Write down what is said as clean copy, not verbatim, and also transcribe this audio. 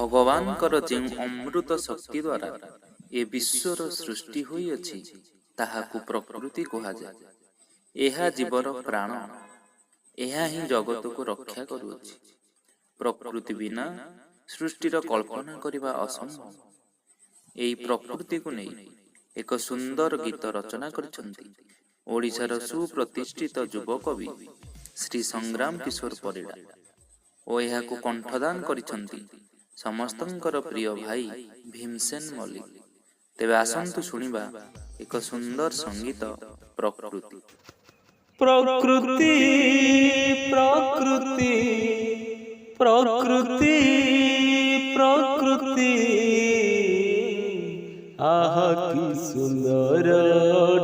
ଭଗବାନଙ୍କର ଯେଉଁ ଅମୃତ ଶକ୍ତି ଦ୍ୱାରା ଏ ବିଶ୍ୱର ସୃଷ୍ଟି ହୋଇଅଛି, ତାହାକୁ ପ୍ରକୃତି କୁହାଯାଏ। ଏହା ଜୀବର ପ୍ରାଣ। ଏହା ହିଁ ଜଗତକୁ ରକ୍ଷା କରୁଅଛି। ପ୍ରକୃତି ବିନା ସୃଷ୍ଟିର କଳ୍ପନା କରିବା ଅସମ୍ଭବ। ଏହି ପ୍ରକୃତିକୁ ନେଇ ଏକ ସୁନ୍ଦର ଗୀତ ରଚନା କରିଛନ୍ତି ଓଡ଼ିଶାର ସୁପ୍ରତିଷ୍ଠିତ ଯୁବକବି ଶ୍ରୀ ସଂଗ୍ରାମ କିଶୋର ପରିଡ଼ା ଓ ଏହାକୁ କଣ୍ଠଦାନ କରିଛନ୍ତି ସମସ୍ତଙ୍କର ପ୍ରିୟ ଭାଇ ଭୀମସେନ ମଲ୍ଲିକ। ତେବେ ଆସନ୍ତୁ ଶୁଣିବା ଏକ ସୁନ୍ଦର ସଙ୍ଗୀତ ପ୍ରକୃତି। ପ୍ରକୃତି, ପ୍ରକୃତି, ପ୍ରକୃତି, ପ୍ରକୃତି, ଆହା କି ସୁନ୍ଦର।